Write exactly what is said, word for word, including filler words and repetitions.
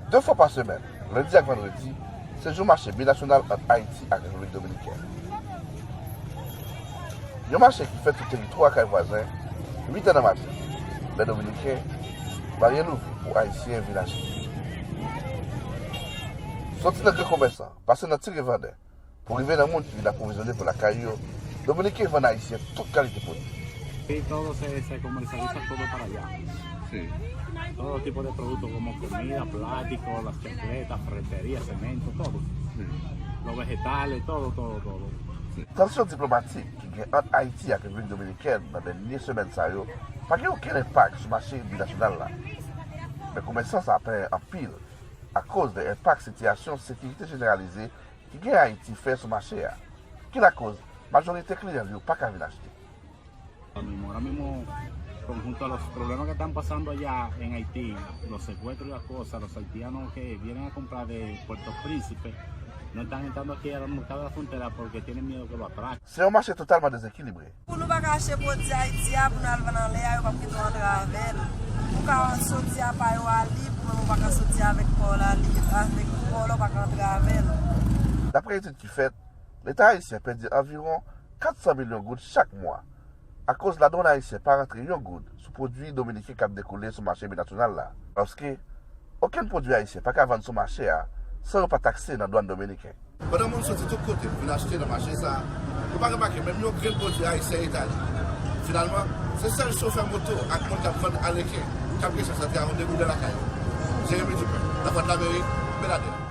De fwa pa semèn, lendi ak vandredi, se jou mache binasyonal ant Ayiti ak Repiblik Dominikèn. Yon mache ki fèt sou teritwa kay vwazen, uit è nan maten, lè dominiken, barye louvri pou Ayisyen vin achte. Soti nan gran komèsan, pase nan ti revandè, pou rive nan moun ki vin apwovizyone pou lakay yo, dominiken vann Ayisyen tout kalite pwodui. Y todo se, se comercializa todo para allá. Sí. Todo tipo de productos como comida, plástico, las chancletas, ferretería, cemento, todo. Sí. Los vegetales, todo, todo, todo. Sí. Tansyon diplomatik ki gen ant Ayiti ak Repiblik Dominikèn nan dènye semèn sa yo pa gen okenn enpak sou mache binasyonal la. Men komèsan sa plenyen anpil akoz de enpak sitiyasyon sekirite jeneralize ki gen Ayiti fè sou mache a, ki lakoz majorite kliyan li yo pa ka vin achte. Ahora mismo, ahora mismo, conjunto a los problemas que están pasando allá en Haití, los secuestros y las cosas, los haitianos que vienen a comprar de Puerto Príncipe no están entrando aquí al mercado de la frontera porque tienen miedo que lo atraquen. Se yon mache totalman dezekilibre. Pou nou pa ka achte pwodui Ayiti a, pou nou al vann anlè a, yo p ap kite w antre avè l. Ou ka soti apa yo a lib, men ou pa ka soti avèk pa w la lib, avèk pa w la, ou pa ka antre avè l. Dapre etid ki fèt, Leta ayisyen pèdi anviwon kat san milyon goud chak mwa, akoz ladwann ayisyen pa rantre yon goud sou pwodui dominiken k ap dekoule sou mache binasyonal la, paske okenn pwodui ayisyen pa ka vann sou mache a san yo pa takse nan dwann dominiken. Pandan moun soti tout kote pou vin achte nan mache sa a, yo pa remake menm yon grenn pwodui ayisyen etale. Finalman, se sèl chofè moto ak moun k ap vann aleken k ap gen chans antre avè yon de goud lakay yo. Jeremy Dupin, Lavwadlamerik, Beladè.